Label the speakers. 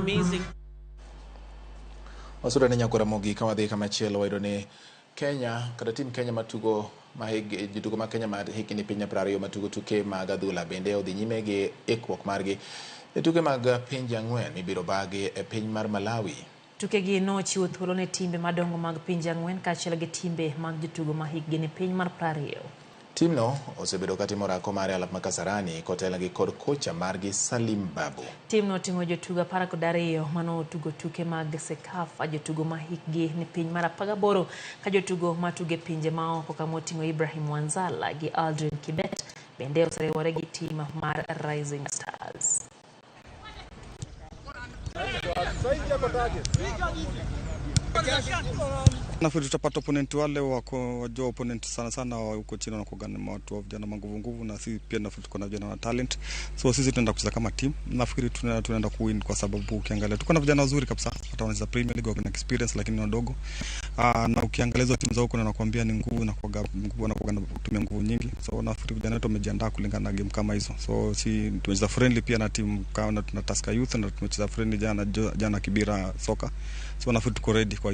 Speaker 1: Amazing.
Speaker 2: Wasudo ne nyakora mogik ka wadhi kamachielo wayudo ni Kenya kata tim Kenya matugo ma hig, jotugo ma Kenya ma hikgi ni piny 20 matugo tuke mag adhula bende odhi nyime gi ikruok margi e tuke mag pinje ang'wen mibiro bagi e piny mar Malawi.
Speaker 3: Tukegi nochiwo thuolo ne timbe madongo mag pinje ang'wen kaachiel gi timbe mag jotugo ma hikgi ni piny mar 20.
Speaker 2: Timno osebedo katimo orako mare alap ma Kasarani kotelnegi kod kocha margi Salim Babu.
Speaker 3: Timno oting'o jotugo 12 manotugo tuke mag CECAFA, jotugo ma hikgi ni piny mar 18 ka jotugo matugo e pinje maoko kamoting'o Ibrahim Wanzala gi Aldrin Kibet bende oseriwore gi tim mar Rising Stars.
Speaker 4: Nafikiri tutapata opponent wale wako wajua opponent sana sana huko chini wanakuwa ni watu wa vijana manguvu nguvu, na sisi pia nafikiri tuko na vijana wa talent, so sisi tunaenda kucheza kama team. Nafikiri tunaenda kuwin kwa sababu ukiangalia tuko na vijana wazuri kabisa, hata wanacheza Premier League wako na experience lakini wadogo. Na ukiangalia hizo timu za huko na nakwambia ni nguvu na kwa nguvu na kwa kutumia nguvu nyingi, so nafikiri vijana wetu wamejiandaa kulingana na game kama hizo. So si tumecheza friendly pia na timu kama na Tusker Youth na tumecheza friendly jana Kibira Soka, so nafikiri tuko ready kwa